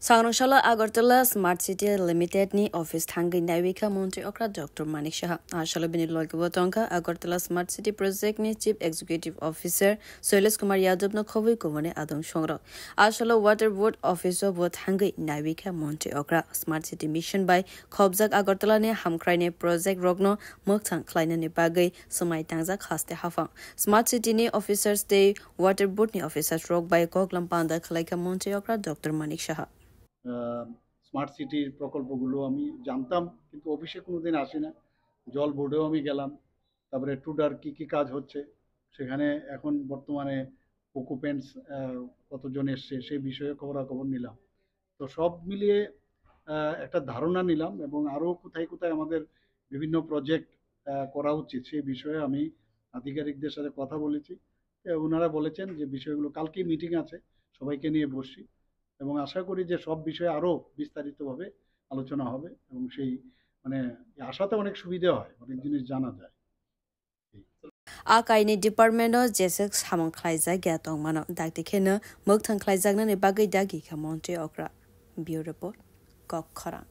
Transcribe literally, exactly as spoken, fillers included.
Changrwngsalo Agartala Smart City Limited ni office thangwi naiwi kha Montri okra Doctor Manik Saha. A salo bini logi bo tongkha Agartala Smart City Project ni Chief Executive Officer Shailesh Kumar Yadav no khobwi kumani adong songrok. A salo Water Board office o bo thangwi naiwi kha Montri okra. Smart City Mission bai khobjak Agartala ni hamkraini project rokno mwkthang khlainani bagwi swmai tangjak haste haphang. Smart City ni officers tei Water Board ni officers rok bai koklam panda khlaikha Montri okra Doctor Manik Saha. আহ, স্মার্ট সিটির প্রকল্পগুলো আমি জানতাম, কিন্তু অফিসে কোনোদিন আসি না। জল বোর্ডেও আমি গেলাম, তারপরে টুডার কি কি কাজ হচ্ছে, সেখানে এখন বর্তমানে অকুপেন্টস কতজন এসছে, সেই বিষয়ে খবরাখবর নিলাম। তো সব মিলিয়ে আহ, একটা ধারণা নিলাম এবং আরও কোথায় কোথায় আমাদের বিভিন্ন প্রজেক্ট করা উচিত, সেই বিষয়ে আমি আধিকারিকদের সাথে কথা বলেছি। তো ওনারা বলেছেন যে বিষয়গুলো, কালকেই মিটিং আছে, সবাইকে নিয়ে বসছি এবং আশা করি যে সব বিষয়ে আরও বিস্তারিতভাবে আলোচনা হবে এবং সেই, মানে, আসাতে অনেক সুবিধা হয়, অনেক জিনিস জানা যায়। A kaini department o jeswk samung khlaijak ya tongmano, dakti kheno mwkthang khlaijaknani bagwi dagi kha Montri okra. Bureau Report, Kok Khorang.